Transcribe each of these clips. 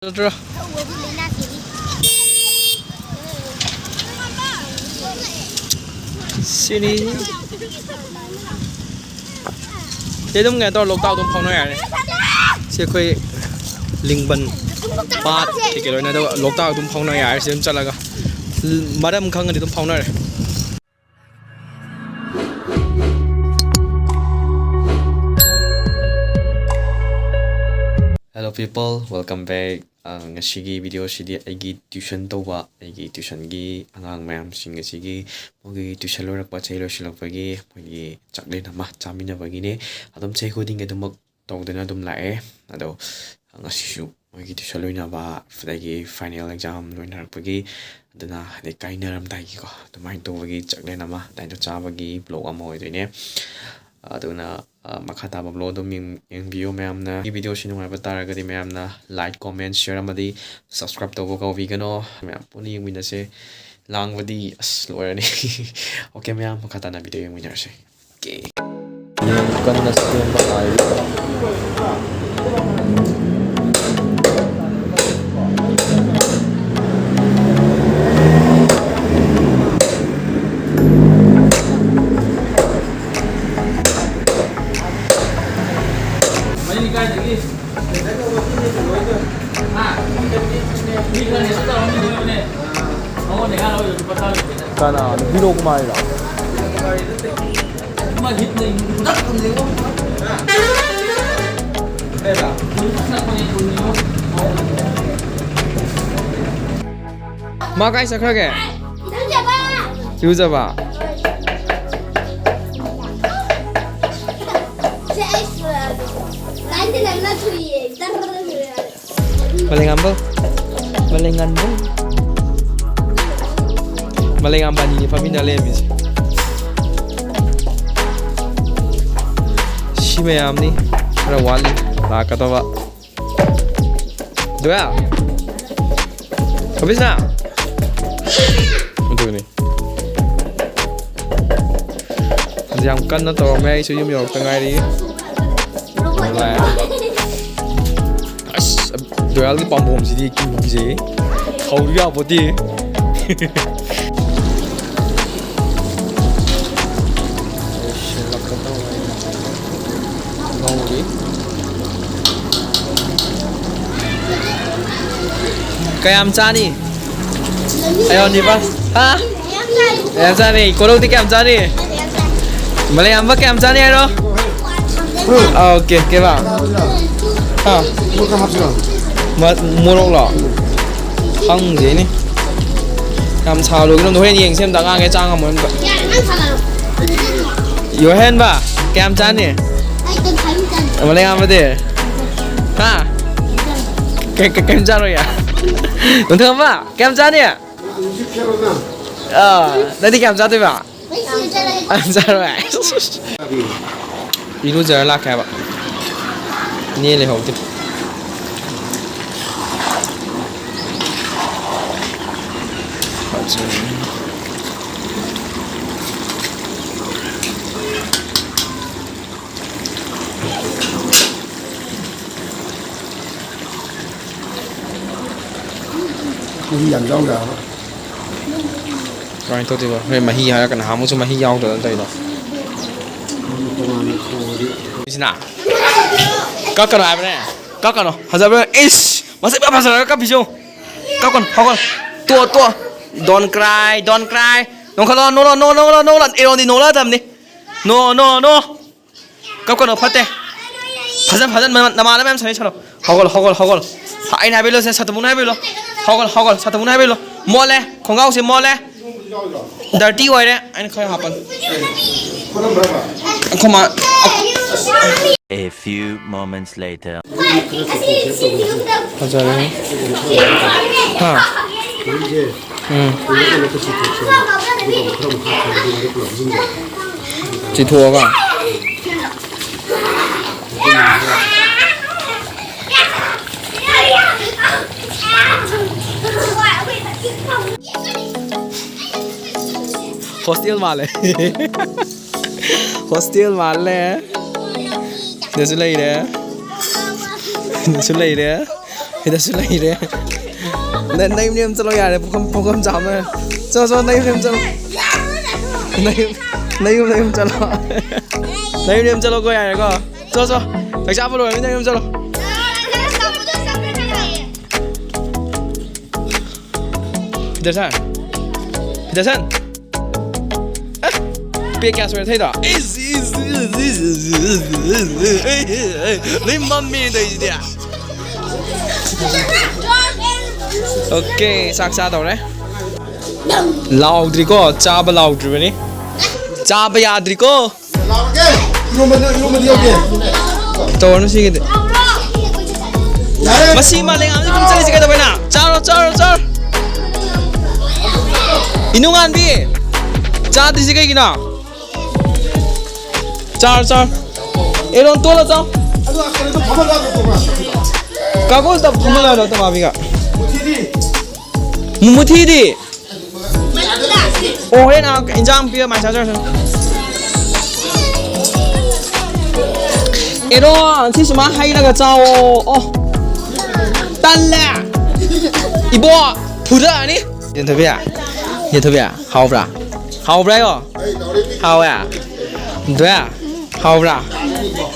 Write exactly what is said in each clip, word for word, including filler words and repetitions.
ꯅꯠꯇ꯭ꯔꯣ? ꯁꯤꯅꯤ꯫ ꯁꯤ ꯑꯗꯨꯝ ꯀꯩꯅꯣ ꯇꯧꯔ ꯂꯣꯛꯇꯥꯛ ꯑꯗꯨꯝ ꯐꯥꯎꯅ ꯌꯥꯔꯦ꯫ ꯁꯤ ꯑꯩꯈꯣꯏ ꯂꯤꯡꯕꯟ ꯄꯥꯠ ꯀꯩꯀꯩ ꯂꯣꯏꯅ ꯑꯗꯨꯒ ꯂꯣꯛꯇꯥꯛ ꯑꯗꯨꯝ ꯐꯥꯎꯅ ꯌꯥꯔꯦ꯫ ꯁꯤ ꯑꯗꯨꯝ ꯆꯠꯂꯒ ꯃꯔꯝ ꯈꯪꯉꯗꯤ ꯑꯗꯨꯝ ꯐꯥꯎꯅꯔꯦ꯫ Hello people, welcome back. ꯑ, ꯉꯁꯤꯒꯤ ꯚꯤꯗꯤꯑꯣꯁꯤꯗꯤ ꯑꯩꯒꯤ ꯇ꯭ꯌꯨꯁꯟ ꯇꯧꯕ, ꯑꯩꯒꯤ ꯇ꯭ꯌꯨꯁꯟꯒꯤ ꯑꯉꯥꯡ ꯃꯌꯥꯝꯁꯤꯡ ꯑꯁꯤꯒꯤ ꯃꯣꯏꯒꯤ ꯇ꯭ꯌꯨꯁꯟ ꯂꯣꯏꯔꯛꯄ, ꯆꯍꯤ ꯂꯣꯏꯁꯤꯜꯂꯛꯄꯒꯤ ꯃꯣꯏꯒꯤ ꯆꯥꯛꯂꯦꯟ ꯑꯃ ꯆꯥꯃꯤꯟꯅꯕꯒꯤꯅꯦ꯫ ꯑꯗꯨꯝ ꯆꯍꯤ ꯈꯨꯗꯤꯡꯒꯤ ꯑꯗꯨꯃꯛ ꯇꯧꯗꯅ ꯑꯗꯨꯝ ꯂꯥꯛꯑꯦ꯫ ꯑꯗꯣ ꯉꯁꯤꯁꯨ ꯃꯣꯏꯒꯤ ꯇ꯭ꯌꯨꯁꯟ ꯂꯣꯏꯅꯕ, ꯑꯗꯒꯤ ꯐꯥꯏꯅꯦꯜ ꯑꯦꯛꯖꯥꯝ ꯂꯣꯏꯅꯔꯛꯄꯒꯤ, ꯑꯗꯨꯅ ꯑꯗꯩ ꯀꯥꯏꯅꯔꯝꯗꯥꯏꯒꯤꯀꯣ, ꯑꯗꯨꯃꯥꯏꯅ ꯇꯧꯕꯒꯤ ꯆꯥꯛꯂꯦꯟ ꯑꯃ ꯑꯗꯨꯃꯥꯏꯅ ꯆꯥꯕꯒꯤ ꯚ꯭ꯂꯣꯒ ꯑꯃ ꯑꯣꯏꯗꯣꯏꯅꯦ꯫ ꯑꯗꯨꯅ, ꯑ, ꯃꯈꯥ ꯇꯥꯕ ꯚ꯭ꯂꯣꯒ ꯑꯗꯨꯝ ꯌꯦꯡ-, ꯌꯦꯡꯕꯤꯌꯨ ꯃꯌꯥꯝꯅ꯫ ꯚꯤꯗꯤꯑꯣꯁꯤ ꯅꯨꯡꯉꯥꯏꯕ ꯇꯥꯔꯒꯗꯤ ꯃꯌꯥꯝꯅ ꯂꯥꯏꯛ, ꯀꯣꯃꯦꯟ, ꯁꯤꯌꯔ ꯑꯃꯗꯤ ꯁꯕꯁꯀ꯭ꯔꯥꯏꯕ ꯇꯧꯕ ꯀꯥꯎꯕꯤꯒꯅꯣ꯫ ꯃꯌꯥꯝ ꯄꯨꯟꯅ ꯌꯦꯡꯃꯤꯟꯅꯁꯦ꯫ ꯂꯥꯡꯕꯗꯤ ꯑꯁ ꯂꯣꯏꯔꯅꯤ꯫ ꯑꯣꯀꯦ ꯃꯌꯥꯝ, ꯃꯈꯥ ꯇꯥꯅ ꯚꯤꯗꯤꯑꯣ ꯌꯦꯡꯃꯤꯟꯅꯔꯁꯦ꯫ ꯑꯣꯀꯦ꯫ ꯌꯥꯝ ꯀꯟꯅ ꯁꯦꯝꯕ ꯉꯥꯏꯔꯤ꯫ ꯀꯅꯥ? ꯅꯨꯄꯤꯔꯣ ꯀꯃꯥꯏꯅꯣ? ꯃꯥ ꯀꯥꯏ ꯆꯠꯈ꯭ꯔꯒꯦ? ꯏꯔꯨꯖꯕ? ꯏꯔꯨꯖꯕ? ꯃꯂꯦꯉꯥꯝꯕ, ꯃꯂꯦꯉꯥꯟꯕ, ꯃꯂꯦꯉꯥꯝꯕ ꯑꯅꯤꯅꯦ ꯐꯝꯃꯤꯟꯅ ꯂꯩꯔꯝꯃꯤꯁꯦ꯫ ꯁꯤ ꯃꯌꯥꯝꯅꯤ ꯈꯔ ꯋꯥꯠꯂꯤ ꯂꯥꯛꯀꯗꯕ꯫ ꯗꯨꯌꯥ, ꯀꯕꯤꯁꯅꯥ꯫ ꯑꯗꯨꯅꯤ꯫ ꯌꯥꯝ ꯀꯟꯅ ꯇꯧꯔꯝꯃꯦ꯫ ꯑꯩꯁꯨ ꯌꯨꯝ ꯌꯧꯔꯛꯇ ꯉꯥꯏꯔꯤ꯫ ꯑꯁ, ꯔꯣꯌꯦꯜꯒꯤ ꯄꯥꯝꯕꯣꯝꯁꯤꯗꯤ ꯀꯤꯕꯨ ꯀꯤꯖꯩ꯫ ꯍꯧꯔꯨ ꯌꯥꯄꯣꯠꯇꯦ꯫ ꯀꯌꯥꯝ ꯆꯥꯅꯤ? ꯑꯌꯣꯟꯅꯤꯕ? ꯍꯥ? ꯀꯌꯥꯝ ꯆꯥꯅꯤ? ꯀꯣꯔꯧꯗꯤ ꯀꯌꯥꯝ ꯆꯥꯅꯤ? ꯃꯂꯩ ꯑꯌꯥꯝꯕ ꯀꯌꯥꯝ ꯆꯥꯅꯤ ꯍꯥꯏꯔꯣ? ꯑꯥ, ꯑꯣꯀꯦ, ꯑꯣꯀꯦ, ꯕꯥ꯫ ꯍꯥ? ꯃ-, ꯃꯣꯔꯣꯛꯂꯣ? ꯈꯪꯗꯦꯅꯦ꯫ ꯌꯥꯝ ꯁꯥꯔꯨꯒꯤꯅꯣ, ꯍꯣꯔꯦꯟ ꯌꯦꯡꯁꯦ ꯑꯝꯇ, ꯑꯉꯥꯡꯈꯩ ꯆꯥ ꯉꯝꯃꯣꯏ ꯑꯝꯇ꯫ ꯌꯣꯍꯦꯟꯕ, ꯀꯌꯥꯝ ꯆꯥꯅꯤ? ꯃꯂꯩ ꯑꯌꯥꯝꯕꯗꯤ? ꯍꯥ? ꯀꯩ-, ꯀꯩ-, ꯀꯩꯝ ꯆꯥꯔꯣꯏꯌꯦ? ꯅꯣꯡꯊꯛ ꯑꯃ, ꯀꯌꯥꯝ ꯆꯥꯅꯤ? ꯑꯥ, ꯅꯪꯗꯤ ꯀꯌꯥꯝ ꯆꯥꯗꯣꯏꯕ? ꯌꯥꯝ ꯆꯥꯔꯣꯏ꯫ ꯏꯔꯨꯖꯔ ꯂꯥꯛꯀꯦ ꯍꯥꯏꯕ꯫ ꯏꯅꯦ ꯂꯩꯍꯧꯗꯦ꯫ ꯃꯍꯤ ꯌꯥꯝ ꯌꯥꯎꯗꯕ꯫ ꯀꯃꯥꯏꯅ ꯇꯧꯗꯣꯏꯕ? ꯍꯣꯔꯦꯟ ꯃꯍꯤ ꯍꯥꯏꯔꯒ ꯅꯍꯥꯟꯃꯨꯛꯁꯨ ꯃꯍꯤ ꯌꯥꯎꯗꯗꯅ ꯇꯧꯔꯤꯗꯣ꯫ ꯇꯣꯉꯥꯟꯅ ꯊꯣꯡꯉꯗꯤ꯫ ꯁꯤꯅ ꯀꯛꯀꯅꯣ ꯍꯥꯏꯕꯅꯦ꯫ ꯀꯛꯀꯅꯣ꯫ ꯐꯖꯕ꯫ ꯏꯁ! ꯃꯁꯛ ꯌꯥꯝ ꯐꯖꯔꯒ ꯀꯞꯄꯤꯁꯤ ꯌꯦꯡꯉꯨ꯫ ꯀꯞꯀꯅꯨ꯫ ꯍꯧꯒꯠꯂꯣ꯫ ꯇꯣꯛꯑꯣ, ꯇꯣꯛꯑꯣ꯫ Don't cry, don't cry. ꯅꯣꯡꯈꯠꯂꯣ꯫ ꯅꯣꯛꯂꯣ, ꯅꯣꯛꯂꯣ, ꯅꯣꯛꯂꯣ, ꯅꯣꯛꯂꯣ꯫ ꯑꯦꯔꯣꯟꯗꯤ ꯅꯣꯛꯂꯛꯑꯗꯕꯅꯤ꯫ ꯅꯣ, ꯅꯣ, ꯅꯣ꯫ ꯀꯞꯀꯅꯣ, ꯐꯠꯇꯦ꯫ ꯐꯖ, ꯐꯖꯅ ꯅꯃꯥꯟꯅꯕ ꯃꯌꯥꯝ ꯁꯥꯟꯅꯩ ꯁꯥꯟꯅꯧ꯫ ꯍꯧꯒꯠꯂꯣ, ꯍꯧꯒꯠꯂꯣ, ꯍꯧꯒꯠꯂꯣ꯫ ꯑꯩꯅ ꯍꯥꯏꯕꯤꯜꯂꯣꯁꯦ, ꯁꯥꯇꯕꯨꯅ ꯍꯥꯏꯕꯤꯜꯂꯣ꯫ ꯍꯧꯒꯠꯂꯣ, ꯍꯧꯒꯠꯂꯣ, ꯁꯥꯇꯕꯨꯅ ꯍꯥꯏꯕꯤꯜꯂꯣ꯫ ꯃꯣꯠꯂꯦ, ꯈꯣꯡꯒ꯭ꯔꯥꯎꯁꯦ ꯃꯣꯠꯂꯦ꯫ Dirty ꯑꯣꯏꯔꯦ꯫ ꯑꯩꯅ ꯈꯔ ꯍꯥꯞꯄꯟ꯫ ꯑꯩꯈꯣꯏ ꯃꯥ꯫ A few moments later. ꯐꯖꯔꯦ꯫ ꯍꯥ? ꯎꯝ꯫ ꯆꯤꯊꯣꯛꯑꯒ꯫ Hostel ꯃꯥꯜꯂꯦ꯫ Hostel ꯃꯥꯜꯂꯦ꯫ ꯁꯤꯗꯁꯨ ꯂꯩꯔꯦ꯫ ꯁꯤꯗꯁꯨ ꯂꯩꯔꯦ꯫ ꯁꯤꯗꯁꯨ ꯂꯩꯔꯦ꯫ ꯅ-, ꯅꯌꯨꯝ ꯅꯌꯨꯝ ꯆꯠꯂꯣ ꯌꯥꯔꯦ, ꯄꯨꯈꯝ, ꯄꯨꯈꯝ ꯆꯥꯝꯃ꯫ ꯆꯠꯂꯣ, ꯆꯠꯂꯣ, ꯅꯌꯨꯝ ꯅꯌꯨꯝ ꯆꯠꯂꯣ꯫ ꯅꯌꯨꯝ, ꯅꯌꯨꯝ ꯅꯌꯨꯝ ꯆꯠꯂꯣ꯫ ꯅꯌꯨꯝ ꯅꯌꯨꯝ ꯆꯠꯂꯣꯀꯣ, ꯌꯥꯔꯦꯀꯣ꯫ ꯆꯠꯂꯣ, ꯆꯠꯂꯣ꯫ ꯆꯥꯛ ꯆꯥꯕ ꯂꯣꯏꯔꯕꯅꯤꯅ ꯅꯌꯨꯝ ꯆꯠꯂꯣ꯫ ꯄꯤꯇꯔꯁꯟ꯫ ꯄꯤꯇꯔꯁꯟ꯫ ꯑꯦ, ꯄꯦꯛ ꯀꯌꯥ ꯁꯨꯔꯦ ꯊꯩꯗꯣ? ꯏꯁ, ꯏꯁ, ꯏꯁ, ꯏꯁ, ꯏꯁ, ꯏꯁ, ꯏꯁ, ꯏꯁ, ꯂꯣꯏ ꯃꯝꯃꯦ ꯇꯧꯔꯤꯁꯤꯗꯤ꯫ ꯑꯣꯀꯦ, ꯆꯥꯛ ꯆꯥꯗꯧꯔꯦ꯫ ꯂꯥꯎꯗ꯭ꯔꯤꯀꯣ, ꯆꯥꯕ ꯂꯥꯎꯗ꯭ꯔꯤꯕꯅꯤ꯫ ꯆꯥꯕ ꯌꯥꯗ꯭ꯔꯤꯀꯣ꯫ ꯂꯥꯎꯔꯒꯦ꯫ ꯏꯔꯣꯝꯕꯗꯤ, ꯏꯔꯣꯝꯕꯗꯤ ꯌꯧꯗꯦ꯫ ꯇꯧꯔꯅꯨ ꯁꯤꯒꯤꯗꯤ꯫ ꯌꯥꯔꯦ꯫ ꯃꯁꯤ ꯃꯥꯂꯦꯝ ꯑꯃꯗ ꯑꯗꯨꯝ ꯆꯠꯂꯤꯁꯤ ꯀꯩꯗꯧꯕꯩꯅ? ꯆꯥꯔꯣ, ꯆꯥꯔꯣ, ꯆꯥꯔꯣ꯫ ꯏꯅꯨꯉꯥꯟꯕꯤ, ꯆꯥꯗ꯭ꯔꯤꯁꯤ ꯀꯩꯒꯤꯅꯣ? ꯆꯥꯔꯣ, ꯆꯥꯔꯣ꯫ ꯑꯦꯔꯣꯟ ꯇꯣꯜꯂꯣ, ꯆꯥꯎ꯫ ꯑꯗꯨ ꯀꯩꯅꯣꯗꯣ ꯐꯝꯍꯜꯂꯣ, ꯑꯗꯨ ꯇꯣꯛꯈ꯭ꯔꯣ꯫ ꯀꯥꯒꯣꯖꯇ ꯐꯝꯍꯜꯂꯣ ꯍꯥꯏꯔꯣ, ꯇꯃꯥꯕꯤꯒ꯫ ꯃꯨꯊꯤꯗꯤ? ꯃꯨ-, ꯃꯨꯊꯤꯗꯤ? ꯑꯣ, ꯍꯣꯔꯦꯟ ꯑꯥ ꯏꯟꯖꯥꯡ ꯄꯤꯔ ꯃꯥꯏ ꯆꯥꯖꯔꯁꯅꯨ꯫ ꯑꯦꯔꯣ, ꯁꯤ ꯁꯨꯃꯥꯏꯅ ꯍꯩꯔꯒ ꯆꯥꯎꯑꯣ꯫ ꯑꯣ꯫ ꯇꯜꯂꯦ꯫ ꯏꯕꯣ, ꯐꯨꯗꯔꯅꯤ꯫ ꯌꯦꯟꯊꯣꯏꯕꯤ, ꯌꯦꯟꯊꯣꯏꯕꯤ, ꯍꯥꯎꯕ꯭ꯔꯥ? ꯍꯥꯎꯕ꯭ꯔꯥ ꯌꯣ? ꯍꯥꯎꯋꯦ꯫ ꯗꯣꯌꯥ, ꯍꯥꯎꯕ꯭ꯔꯥ?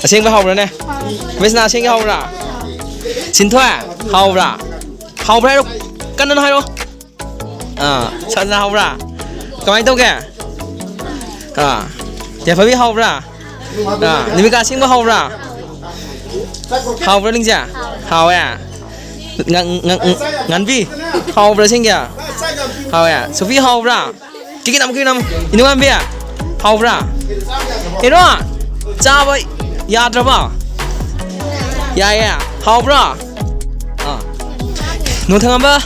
ꯑꯁꯦꯡꯕ ꯍꯥꯎꯕ꯭ꯔꯥꯅꯦ? ꯃꯤꯁꯅ ꯑꯁꯦꯡꯕ ꯍꯥꯎꯕ꯭ꯔꯥ? ꯁꯤꯟꯊꯣꯏ, ꯍꯥꯎꯕ꯭ꯔꯥ? ꯍꯥꯎꯕ꯭ꯔꯥ ꯍꯥꯏꯔꯣ? ꯀꯟꯅ ꯍꯥꯏꯔꯣ꯫ ꯑꯥ, ꯁꯟꯅ ꯍꯥꯎꯕ꯭ꯔꯥ? ꯀꯃꯥꯏꯅ ꯇꯧꯒꯦ? ꯑꯥ, ꯌꯥꯏꯐꯕꯤ ꯍꯥꯎꯕ꯭ꯔꯥ? ꯑꯥ, ꯅꯤꯃꯤꯀꯥ ꯑꯁꯦꯡꯕ ꯍꯥꯎꯕ꯭ꯔꯥ? ꯍꯥꯎꯕ꯭ꯔꯥ ꯅꯤꯡꯖꯦ? ꯍꯥꯎꯋꯦ꯫ ꯉ-, ꯉ-, ꯉ-, ꯉꯥꯟꯕꯤ ꯍꯥꯎꯕ꯭ꯔꯥ ꯑꯁꯦꯡꯒꯤ? ꯍꯥꯎꯋꯦ꯫ ꯁꯣꯐꯤ ꯍꯥꯎꯕ꯭ꯔꯥ? ꯀꯤꯀꯤ ꯅꯝ, ꯀꯤꯀꯤ ꯅꯝ꯫ ꯏꯅꯨꯉꯥꯟꯕꯤ ꯍꯥꯎꯕ꯭ꯔꯥ? ꯀꯩꯅꯣ? ꯆꯥꯕ ꯌꯥꯗ꯭ꯔꯕ? ꯌꯥꯏꯌꯦ꯫ ꯍꯥꯎꯕ꯭ꯔꯥ? ꯑꯥ꯫ ꯅꯣꯡꯊꯪꯉꯝꯕ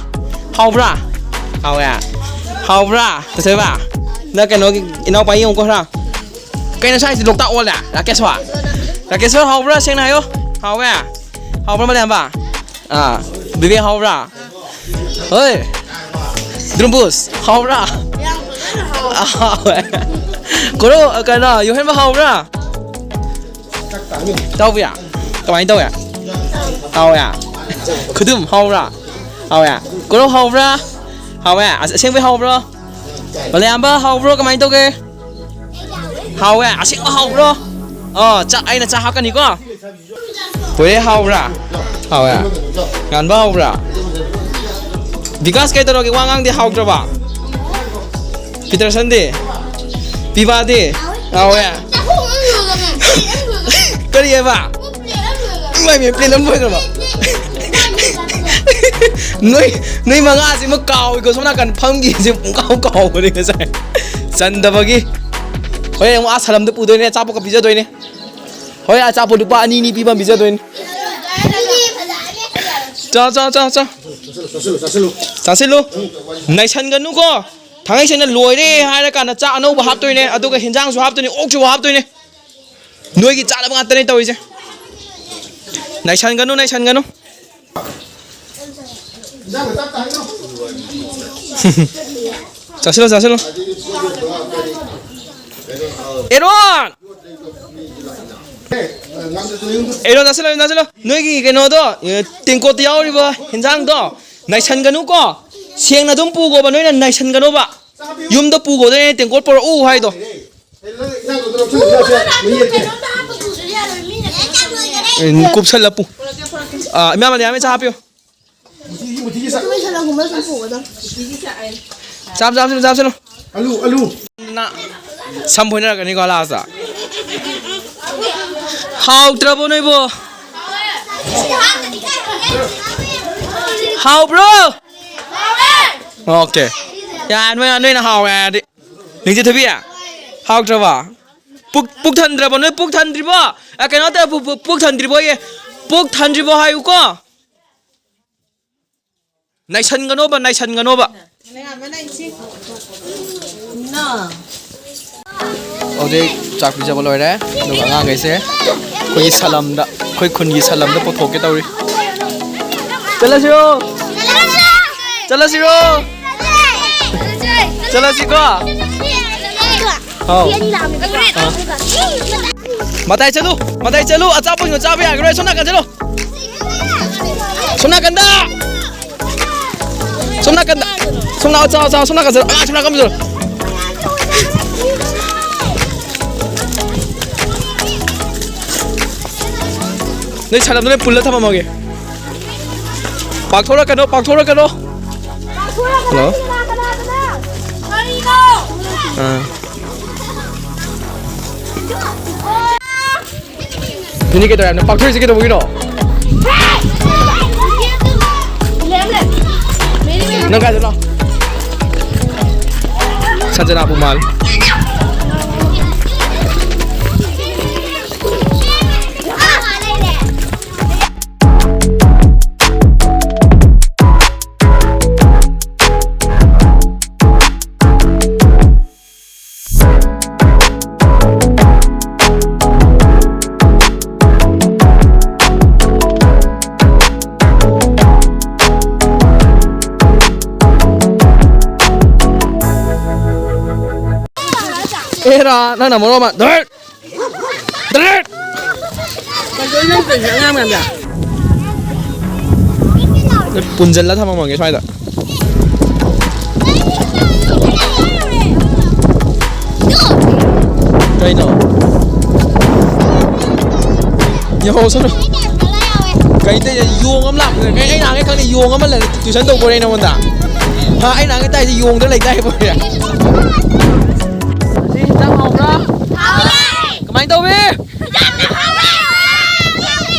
ꯍꯥꯎꯕ꯭ꯔꯥ? ꯍꯥꯎꯋꯦ꯫ ꯍꯥꯎꯕ꯭ꯔꯥ? ꯇꯊꯣꯏꯕ? ꯅꯪ ꯀꯩꯅꯣꯒꯤ ꯏꯅꯥꯎꯄꯥ ꯌꯦꯡꯉꯨꯀꯣ ꯈꯔ꯫ ꯀꯩꯅꯣ ꯁ꯭ꯋꯥꯏꯁꯤ ꯂꯣꯛꯇꯥꯛ ꯑꯣꯜꯂꯦ? ꯔꯥꯀꯦꯁꯣꯔ? ꯔꯥꯀꯦꯁꯣꯔ ꯍꯥꯎꯕ꯭ꯔꯥ? ꯁꯦꯡꯅ ꯍꯥꯏꯌꯣ꯫ ꯍꯥꯎꯋꯦ꯫ ꯍꯥꯎꯕ꯭ꯔꯥ ꯃꯥꯂꯦꯝꯕ? ꯑꯥ꯫ ꯕꯤꯕꯦꯛ ꯍꯥꯎꯕ꯭ꯔꯥ? ꯍꯣꯏ꯫ ꯗ꯭ꯔꯨꯝꯕꯨꯁ ꯍꯥꯎꯕ꯭ꯔꯥ? ꯍꯥꯎꯋꯦ꯫ ꯀꯣꯔꯧ, ꯀꯩꯅꯣ, ꯌꯣꯍꯦꯟꯕ ꯍꯥꯎꯕ꯭ꯔꯥ? ꯇꯧꯕꯤꯌꯥ? ꯀꯃꯥꯏꯅ ꯇꯧꯋꯦ? ꯍꯥꯎꯋꯦ꯫ ꯈꯨꯗꯨꯝ ꯍꯥꯎꯕ꯭ꯔꯥ? ꯍꯥꯎꯋꯦ꯫ ꯀꯣꯔꯧ ꯍꯥꯎꯕ꯭ꯔꯥ? ꯍꯥꯎꯋꯦ꯫ ꯑꯁ-, ꯑꯁꯦꯡꯕꯩ ꯍꯥꯎꯕ꯭ꯔꯣ? ꯃꯂꯌꯥꯝꯕ ꯍꯥꯎꯕ꯭ꯔꯣ? ꯀꯃꯥꯏꯅ ꯇꯧꯒꯦ? ꯍꯥꯎꯋꯦ꯫ ꯑꯁꯦꯡꯕ ꯍꯥꯎꯕ꯭ꯔꯣ? ꯑꯣ, ꯆꯥ-, ꯑꯩꯅ ꯆꯥ ꯍꯥꯞꯀꯅꯤꯀꯣ꯫ ꯄꯣꯏꯔꯦ ꯍꯥꯎꯕ꯭ꯔꯥ? ꯍꯥꯎꯋꯦ꯫ ꯉꯥꯟꯕ ꯍꯥꯎꯕ꯭ꯔꯥ? ꯕꯤꯀꯥꯁ ꯀꯩꯗꯧꯔꯒꯦ? ꯋꯥ ꯉꯥꯡꯗꯦ, ꯍꯥꯎꯇ꯭ꯔꯕ? ꯄꯤꯇꯔꯁꯟꯗꯤ? ꯄꯤꯕꯥꯗꯤ? ꯍꯥꯎꯋꯦ꯫ ꯀꯔꯤ ꯍꯥꯏꯕ? ꯏꯃꯥꯏ ꯏꯃꯥꯏ, ꯄ꯭ꯂꯦꯠ ꯑꯃ ꯂꯣꯏꯈ꯭ꯔꯕ? ꯅꯣꯏ, ꯅꯣꯏ ꯃꯉꯥꯁꯤꯃ ꯀꯥꯎꯏꯀꯣ, ꯁꯣꯝ ꯅꯥꯀꯟ ꯐꯝꯈꯤꯁꯦ ꯄꯨꯡꯀꯥꯎ ꯀꯥꯎꯕꯅꯦ ꯉꯁꯥꯏ꯫ ꯆꯟꯗꯕꯒꯤ꯫ ꯍꯣꯔꯦꯟ ꯑꯃꯨꯛ ꯑꯥ ꯁꯂꯝꯗ ꯄꯨꯗꯣꯏꯅꯦ, ꯑꯆꯥꯄꯣꯠꯀ ꯄꯤꯖꯗꯣꯏꯅꯦ꯫ ꯍꯣꯔꯦꯟ ꯑꯆꯥꯄꯣꯠ ꯂꯨꯄꯥ ꯑꯅꯤ ꯑꯅꯤ ꯄꯤꯕ ꯑꯃ ꯄꯤꯖꯗꯣꯏꯅꯦ꯫ ꯆꯥ, ꯆꯥ, ꯆꯥ, ꯆꯥ꯫ ꯆꯥꯁꯤꯜꯂꯨ, ꯆꯥꯁꯤꯜꯂꯨ꯫ ꯆꯥꯁꯤꯜꯂꯨ꯫ ꯅꯩꯁꯟꯒꯅꯨꯀꯣ꯫ ꯊꯥꯡꯉꯩ ꯁꯦꯡꯅ ꯂꯣꯏꯔꯦ ꯍꯥꯏꯔ ꯀꯥꯟꯗ ꯆꯥꯛ ꯑꯅꯧꯕ ꯍꯥꯞꯇꯣꯏꯅꯦ, ꯑꯗꯨꯒ ꯍꯤꯟꯖꯥꯡꯁꯨ ꯍꯥꯞꯇꯣꯏꯅꯦ, ꯑꯣꯛꯁꯨ ꯍꯥꯞꯇꯣꯏꯅꯦ꯫ ꯅꯣꯏꯒꯤ ꯆꯥꯅꯕ ꯉꯥꯛꯇꯅꯦ ꯇꯧꯔꯤꯁꯦ꯫ ꯅꯩꯁꯟꯒꯅꯨ, ꯅꯩꯁꯟꯒꯅꯨ꯫ ꯆꯥꯁꯤꯜꯂꯣ, ꯆꯥꯁꯤꯜꯂꯣ꯫ ꯑꯦꯔꯣꯟ! ꯑꯦꯔꯣꯟ, ꯆꯥꯁꯤꯜꯂꯣ, ꯆꯥꯁꯤꯜꯂꯣ꯫ ꯅꯣꯏꯒꯤ ꯀꯩꯅꯣꯗꯣ, ꯑꯦ, ꯇꯦꯡꯀꯣꯠꯇ ꯌꯥꯎꯔꯤꯕ ꯍꯤꯟꯖꯥꯡꯗꯣ ꯅꯩꯁꯟꯒꯅꯨꯀꯣ꯫ ꯁꯦꯡꯅ ꯑꯗꯨꯝ ꯄꯨꯒꯣꯕ, ꯅꯣꯏꯅ ꯅꯩꯁꯟꯒꯅꯣꯕ꯫ ꯌꯨꯝꯗ ꯄꯨꯒꯣꯗꯣꯏꯅꯦ ꯇꯦꯡꯀꯣꯠ ꯄꯨꯔꯛꯎ ꯍꯥꯏꯗꯣ꯫ ꯎꯝ, ꯀꯨꯞꯁꯜꯂ ꯄꯨ꯫ ꯑꯥ, ꯏꯃꯥ ꯃꯂꯤꯌꯥꯃꯤ ꯆꯥ ꯍꯥꯞꯄꯤꯌꯨ꯫ ꯆꯥꯝ, ꯆꯥꯝ, ꯆꯥꯝ, ꯆꯥꯝ꯫ ꯑꯂꯨ, ꯑꯂꯨ꯫ ꯅ ꯁꯝ ꯐꯣꯏꯅꯔꯛꯀꯅꯤꯀꯣ ꯂꯥꯁꯇ꯫ ꯍꯥꯎꯇ꯭ꯔꯕꯣ ꯅꯣꯏꯕꯣ? ꯍꯥꯎꯕ꯭ꯔꯣ? ꯑꯣꯀꯦ꯫ ꯌꯥ, ꯅꯣꯏ, ꯅꯣꯏꯅ ꯍꯥꯎꯋꯦ ꯍꯥꯏꯔꯗꯤ꯫ ꯅꯤꯡꯊꯤ ꯊꯣꯏꯕꯤ, ꯍꯥꯎꯇ꯭ꯔꯕꯣ? ꯄꯨꯛ, ꯄꯨꯛ ꯊꯟꯗ꯭ꯔꯕꯣ? ꯅꯣꯏ ꯄꯨꯛ ꯊꯟꯗ꯭ꯔꯤꯕꯣ? ꯑ, ꯀꯩꯅꯣ ꯇꯧ, ꯄꯨ-, ꯄꯨ-, ꯄꯨꯛ ꯊꯟꯗ꯭ꯔꯤꯕꯣꯌꯦ? ꯄꯨꯛ ꯊꯟꯗ꯭ꯔꯤꯕꯣ ꯍꯥꯏꯌꯨꯀꯣ꯫ ꯅꯩꯁꯟꯒꯅꯣꯕ, ꯅꯩꯁꯟꯒꯅꯣꯕ꯫ ꯍꯧꯖꯤꯛ ꯆꯥꯛ ꯄꯤꯖꯕ ꯂꯣꯏꯔꯦ, ꯑꯗꯨꯒ ꯑꯉꯥꯡꯈꯩꯁꯦ ꯑꯩꯈꯣꯏꯒꯤ ꯁꯂꯝꯗ, ꯑꯩꯈꯣꯏ ꯈꯨꯟꯒꯤ ꯁꯂꯝꯗ ꯄꯨꯊꯣꯛꯀꯦ ꯇꯧꯔꯤ꯫ ꯆꯠꯂꯁꯤꯔꯣ? ꯆꯠꯂꯁꯤꯔꯣ? ꯆꯠꯂꯁꯤꯀꯣ? ꯍꯥꯎ꯫ ꯑꯥ꯫ ꯃꯇꯥꯏ ꯆꯠꯂꯨ, ꯃꯇꯥꯏ ꯆꯠꯂꯨ, ꯑꯆꯥꯄꯣꯠꯁꯤꯡꯗꯣ ꯆꯥꯕ ꯌꯥꯈꯤꯔꯣꯏ, ꯁꯣꯝ ꯅꯥꯀꯟ ꯆꯠꯂꯨ꯫ ꯁꯣꯝ ꯅꯥꯀꯟꯗ! ꯁꯣꯝ ꯅꯥꯀꯟꯗ! ꯁꯣꯝ ꯂꯥꯛꯑꯣ, ꯆꯥꯎ, ꯆꯥꯎ, ꯁꯣꯝ ꯅꯥꯀꯟ ꯆꯠꯂꯣ꯫ ꯑꯉꯥꯡ ꯁꯣꯝ ꯅꯥꯀꯟ ꯆꯠꯂꯣ꯫ ꯅꯣꯏ ꯁꯥꯟꯅꯕꯗꯣ ꯂꯣꯏ ꯄꯨꯜꯂ ꯊꯝꯃꯝꯃꯒꯦ꯫ ꯄꯥꯛꯊꯣꯔꯛꯀꯅꯣ, ꯄꯥꯛꯊꯣꯔꯛꯀꯅꯣ꯫ ꯍꯜꯂꯣ꯫ ꯑꯥ꯫ ꯅꯤꯅꯦ ꯀꯩꯗꯧꯔꯦ ꯍꯥꯏꯕꯅꯣ? ꯄꯥꯛꯊꯣꯛꯏꯁꯦ ꯀꯩꯗꯧꯕꯒꯤꯅꯣ? ꯅꯪ ꯀꯥꯏꯗꯅꯣ? ꯁꯟꯖꯅꯥꯕꯨ ꯃꯥꯜꯂꯤ꯫ ꯑꯦꯔꯥ, ꯅꯪꯅ ꯃꯔꯣꯟ ꯑꯃ, ꯙꯠ! ꯙꯠ! ꯀꯩꯅꯣ ꯅꯪ ꯇꯧꯔꯤꯁꯦ ꯑꯉꯥꯡ ꯃꯌꯥꯝꯗ? ꯄꯨꯟꯖꯜꯂ ꯊꯝꯃꯝꯃꯒꯦ ꯁ꯭ꯋꯥꯏꯗ꯫ ꯀꯩꯅꯣ? ꯌꯧꯍꯧꯁꯅꯨ꯫ ꯀꯩ ꯇꯧꯔꯤꯅꯣ? ꯌꯣꯡ ꯑꯃ ꯂꯥꯛꯄꯗ꯫ ꯀꯩ ꯑꯩ ꯅꯍꯥꯟꯒꯩ ꯈꯪꯗꯦ, ꯌꯣꯡ ꯑꯃ ꯂꯩꯔꯦ, ꯇꯨꯏꯁꯟ ꯇꯧꯕ ꯅꯉꯣꯟꯗ? ꯍꯥ? ꯑꯩ ꯅꯍꯥꯟꯒꯩ ꯇꯥꯏꯁꯦ ꯌꯣꯡꯗ ꯂꯩꯗꯥꯏ ꯍꯥꯏꯕ ꯑꯣꯏꯔꯦ? ꯉꯁꯤ ꯏꯟꯁꯥꯡ ꯍꯥꯎꯕ꯭ꯔꯥ? ꯍꯥꯎꯋꯦ! ꯀꯃꯥꯏꯅ ꯇꯧꯋꯤ? ꯌꯥꯝꯅ ꯍꯥꯎꯋꯦ!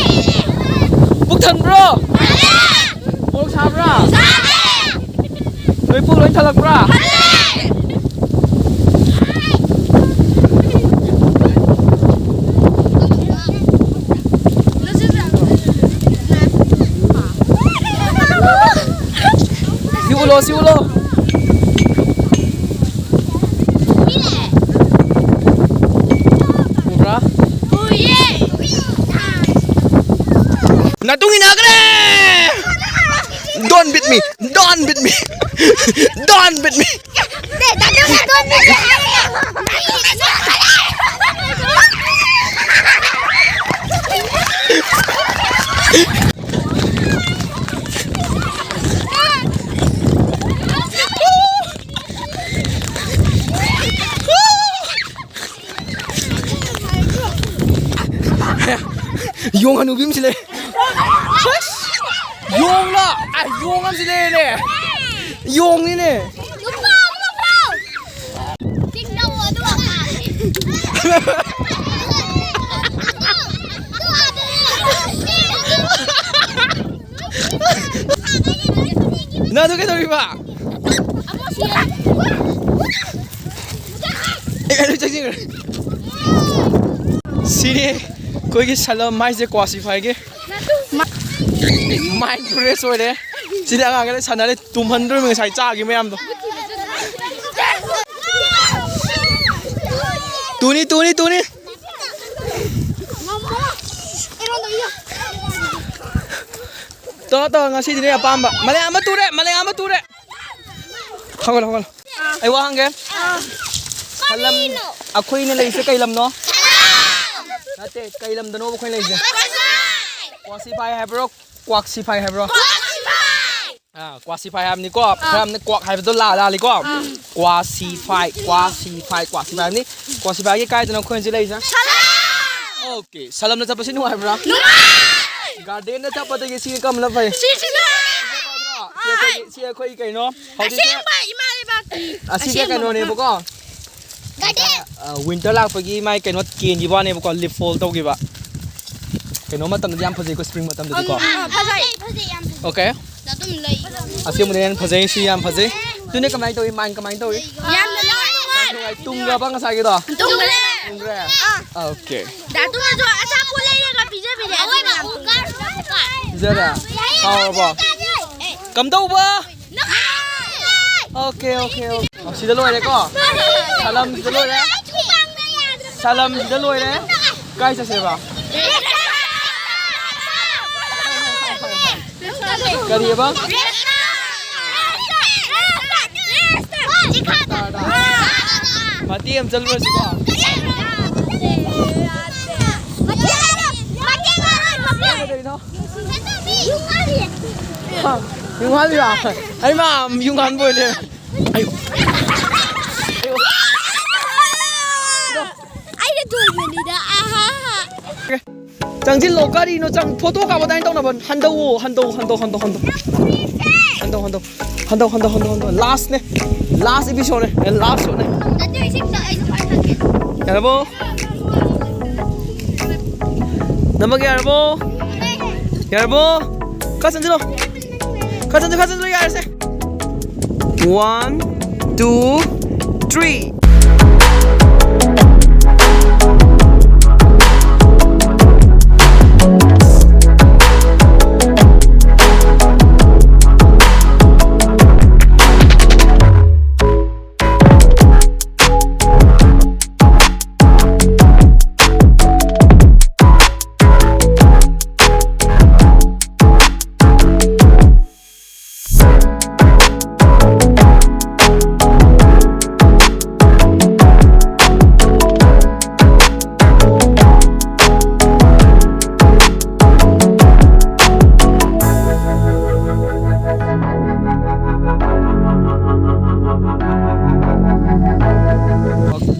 ꯄꯨꯛ ꯊꯟꯕ꯭ꯔꯣ? ꯊꯜꯂꯦ! ꯃꯣꯔꯣꯛ ꯁꯥꯕ꯭ꯔꯥ? ꯁꯥꯗꯦ! ꯅꯣꯏ ꯄꯨꯛ ꯂꯣꯏ ꯊꯜꯂꯛꯄ꯭ꯔꯥ? ꯊꯜꯂꯦ! ꯁꯤ ꯎꯠꯂꯣ, ꯁꯤ ꯎꯠꯂꯣ꯫ ꯎꯕ꯭ꯔꯥ? ꯅꯇꯨꯡ ꯏꯟꯅꯈ꯭ꯔꯦ! Don't beat me! Don't beat me! Don't beat me! ꯅꯨꯄꯤ ꯑꯃꯁꯤ ꯂꯩ꯫ ꯑꯁ! ꯌꯣꯡꯂꯣ? ꯑ, ꯌꯣꯡ ꯑꯃꯁꯤ ꯂꯩꯔꯦꯅꯦ꯫ ꯌꯣꯡꯅꯤꯅꯦ꯫ ꯅꯪ ꯑꯗꯨ ꯀꯩꯗꯧꯔꯤꯕ? ꯑꯦ, ꯑꯗꯨ ꯆꯪꯁꯤꯟꯈ꯭ꯔꯦ꯫ ꯁꯤꯅꯤ ꯑꯩꯈꯣꯏꯒꯤ ꯁꯂꯝ ꯍꯥꯏꯁꯦ ꯀ꯭ꯋꯥꯁꯤꯐꯥꯏꯒꯤ꯫ ꯃꯥꯏꯟ ꯐ꯭ꯔꯦꯁ ꯑꯣꯏꯔꯦ꯫ ꯁꯤꯗꯤ ꯑꯉꯥꯡꯈꯩꯅ ꯁꯥꯟꯅꯔꯦ, ꯇꯨꯝꯍꯟꯗ꯭ꯔꯣꯏꯃꯤ ꯉꯁꯥꯏ ꯆꯥꯈꯤꯕ ꯃꯌꯥꯝꯗꯣ꯫ ꯇꯨꯅꯤ, ꯇꯨꯅꯤ, ꯇꯨꯅꯤ꯫ ꯇꯧꯔꯣ, ꯇꯧꯔꯣ, ꯉꯁꯤꯗꯤ ꯅꯣꯏ ꯑꯄꯥꯝꯕ꯫ ꯃꯂꯦ ꯑꯃ ꯇꯨꯔꯦ, ꯃꯂꯦ ꯑꯃ ꯇꯨꯔꯦ꯫ ꯍꯧꯒꯠꯂꯣ, ꯍꯧꯒꯠꯂꯣ꯫ ꯑꯩ ꯋꯥ ꯍꯪꯒꯦ꯫ ꯁꯂꯝ, ꯑꯩꯈꯣꯏꯅ ꯂꯩꯁꯦ ꯀꯩ ꯂꯝꯅꯣ? ꯅꯠꯇꯦ, ꯀꯩ ꯂꯝꯗꯅꯣꯕ ꯑꯩꯈꯣꯏꯅ ꯂꯩꯁꯦ? ꯀ꯭ꯋꯥꯁꯤꯐꯥꯏ ꯍꯥꯏꯕ꯭ꯔꯣ? ꯀ꯭ꯋꯥꯛꯁꯤꯐꯥꯏ ꯍꯥꯏꯕ꯭ꯔꯣ? ꯑꯥ, ꯀ꯭ꯋꯥꯁꯤꯐꯥꯏ ꯍꯥꯏꯕꯅꯤꯀꯣ꯫ ꯈꯔ ꯑꯃꯅ ꯀ꯭ꯋꯥꯛ ꯍꯥꯏꯕꯗꯣ ꯂꯥ-, ꯂꯥꯜꯂꯤꯀꯣ꯫ ꯀ꯭ꯋꯥꯁꯤꯐꯥꯏ, ꯀ꯭ꯋꯥꯁꯤꯐꯥꯏ, ꯀ꯭ꯋꯥꯁꯤꯐꯥꯏ ꯍꯥꯏꯕꯅꯤ꯫ ꯀ꯭ꯋꯥꯁꯤꯐꯥꯏꯒꯤ ꯀꯥꯏꯗꯅꯣ ꯑꯩꯈꯣꯏ ꯍꯧꯖꯤꯛ ꯂꯩꯔꯤꯁꯦ? ꯑꯣꯀꯦ, ꯁꯂꯝꯗ ꯆꯠꯄꯁꯤ ꯅꯨꯡꯉꯥꯏꯕ꯭ꯔꯥ? ꯅꯨꯡꯉꯥꯏ! ꯒꯥꯔꯗꯦꯟꯗ ꯆꯠꯄꯗꯒꯤ ꯁꯤ ꯀꯔꯝꯕꯅ ꯐꯩ? ꯁꯤꯁꯤꯅ! ꯁꯤ ꯑꯩꯈꯣꯏꯒꯤ, ꯁꯤ ꯑꯩꯈꯣꯏꯒꯤ ꯀꯩꯅꯣ? ꯍꯧꯖꯤꯛꯁꯦ ꯑꯁꯦꯡꯕ ꯏꯃꯥ ꯂꯩꯕꯥꯛꯀꯤ ꯑꯁꯤꯁꯦ ꯑꯁꯦꯡꯕ ꯀꯩꯅꯣꯅꯦꯕꯀꯣ? ꯃꯐꯝ꯫ ꯒꯥꯔꯗꯦꯟ! ꯑ, ꯋꯤꯟꯇꯔ ꯂꯥꯛꯄꯒꯤ ꯃꯥꯏ ꯀꯩꯅꯣ ꯀꯦꯟꯈꯤꯕ ꯋꯥꯅꯦꯕꯀꯣ, ꯂꯤꯞ ꯐꯣꯜ ꯇꯧꯈꯤꯕ꯫ ꯀꯩꯅꯣ ꯃꯇꯝꯗꯗꯤ ꯌꯥꯝ ꯐꯖꯩꯀꯣ, ꯁ꯭ꯄ꯭ꯔꯤꯡ ꯃꯇꯝꯗꯗꯤꯀꯣ꯫ ꯑꯥ, ꯐꯖꯩ, ꯐꯖꯩ, ꯌꯥꯝ ꯐꯖꯩ꯫ ꯑꯣꯀꯦ꯫ ꯑꯗꯨꯝ ꯂꯩ꯫ ꯑꯁꯦꯡꯕꯗꯤ ꯌꯥꯝ ꯐꯖꯩ, ꯁꯤ ꯌꯥꯝ ꯐꯖꯩ꯫ ꯑꯗꯨꯅꯦ ꯀꯃꯥꯏꯅ ꯇꯧꯋꯤ? ꯃꯥꯏꯟ ꯀꯃꯥꯏꯅ ꯇꯧꯋꯤ? ꯌꯥꯝꯅ ꯅꯨꯡꯉꯥꯏ꯫ ꯇꯨꯝꯈ꯭ꯔꯕ ꯉꯁꯥꯏꯒꯤꯗꯣ? ꯇꯨꯝꯈ꯭ꯔꯦ꯫ ꯇꯨꯝꯈ꯭ꯔꯦ? ꯑꯥ꯫ ꯑꯣꯀꯦ꯫ ꯗꯥ ꯇꯨꯝꯃꯁꯨ ꯑꯆꯥꯄꯣꯠ ꯂꯩꯔꯒ ꯄꯤꯖꯕꯤꯔꯦ꯫ ꯑꯋꯣꯏꯕ ꯎꯀꯥꯔ꯫ ꯄꯤꯖꯔꯦ? ꯍꯥꯎꯔꯕꯣ? ꯀꯝꯗꯧꯕ? ꯅꯨꯡꯉꯥꯏ꯫ Okay, okay, okay. ꯑꯣ, ꯁꯤꯗ ꯂꯣꯏꯔꯦꯀꯣ? ꯁꯂꯝꯁꯤꯗ ꯂꯣꯏꯔꯦ꯫ ꯁꯂꯝꯁꯤꯗ ꯂꯣꯏꯔꯦ꯫ ꯀꯥꯏ ꯆꯠꯁꯦꯕ? ꯀꯔꯤꯑꯕ? ꯃꯇꯦꯛ ꯑꯃ ꯆꯠꯂꯨꯔꯁꯤꯀꯣ꯫ ꯀꯩꯗꯧꯔꯤꯅꯣ? ꯍꯥ? ꯌꯨꯡꯍꯜꯂꯤꯔꯣ? ꯑꯩ ꯃꯥ ꯌꯨꯡꯍꯟꯕ ꯑꯣꯏ ꯂꯩꯔꯝꯃꯦ꯫ ꯑꯌꯨ꯫ ꯑꯩꯅ ꯇꯣꯡꯕꯅꯤꯗ꯫ ꯑꯍꯥ ꯍꯥ꯫ ꯆꯪꯁꯤꯜꯂꯣ, ꯀꯔꯤꯅꯣ? ꯆꯪ ꯐꯣꯇꯣ ꯀꯥꯞꯄ ꯑꯗꯨꯃꯥꯏꯅ ꯇꯧꯅꯕ꯫ ꯍꯟꯗꯧꯋꯣ, ꯍꯟꯗꯧ ꯍꯟꯗꯧ ꯍꯟꯗꯧ ꯍꯟꯗꯧ ꯍꯟꯗꯧ ꯍꯟꯗꯧ ꯍꯟꯗꯧ ꯍꯟꯗꯧ ꯍꯟꯗꯧ ꯂꯥꯁꯅꯦ꯫ ꯂꯥꯁ ꯏꯄꯤꯁꯣꯗꯅꯦ꯫ ꯂꯥꯁ ꯁꯣꯠꯅꯦ꯫ ꯌꯥꯔꯕꯣ? ꯅꯃꯒ ꯌꯥꯔꯕꯣ? ꯌꯥꯔꯕꯣ? ꯈꯔ ꯆꯪꯁꯤꯜꯂꯣ꯫ ꯈꯔ ꯆꯪꯁꯤꯜꯂꯣ, ꯈꯔ ꯆꯪꯁꯤꯜꯂꯣ, ꯌꯥꯔꯦꯁꯦ꯫ One, two, three.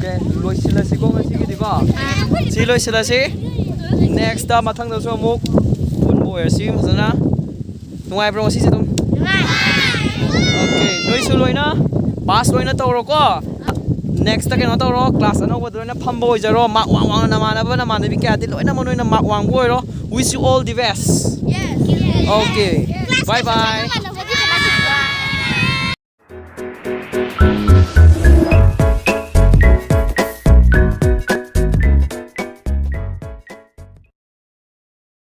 Okay, ꯂꯣꯏꯁꯤꯜꯂꯁꯤꯀꯣ ꯉꯁꯤꯒꯤꯗꯤꯀꯣ꯫ ꯁꯤ ꯂꯣꯏꯁꯤꯜꯂꯁꯤ꯫ Next ꯃꯊꯪꯗꯁꯨ ꯑꯃꯨꯛ ꯄꯨꯟꯕ ꯑꯣꯏꯔꯁꯤ ꯐꯖꯅ꯫ ꯅꯨꯡꯉꯥꯏꯕ꯭ꯔꯣ ꯉꯁꯤꯁꯦ ꯑꯗꯨꯝ? Okay, ꯅꯣꯏꯁꯨ ꯂꯣꯏꯅ ꯄꯥꯁ ꯂꯣꯏꯅ ꯇꯧꯔꯣꯀꯣ꯫ Next ꯀꯩꯅꯣ ꯇꯧꯔꯣ, class ꯑꯅꯧꯕꯗ ꯂꯣꯏꯅ ꯐꯝꯕ ꯑꯣꯏꯖꯔꯣ꯫ Mark ꯋꯥꯡ ꯋꯥꯡꯅ ꯅꯃꯥꯟꯅꯕ ꯅꯃꯥꯟꯅꯕꯤ ꯀꯌꯥꯗꯤ ꯂꯣꯏꯅꯃꯛ ꯅꯣꯏꯅ mark ꯋꯥꯡꯕ ꯑꯣꯏꯔꯣ꯫ Wish you all the best. Okay, bye bye.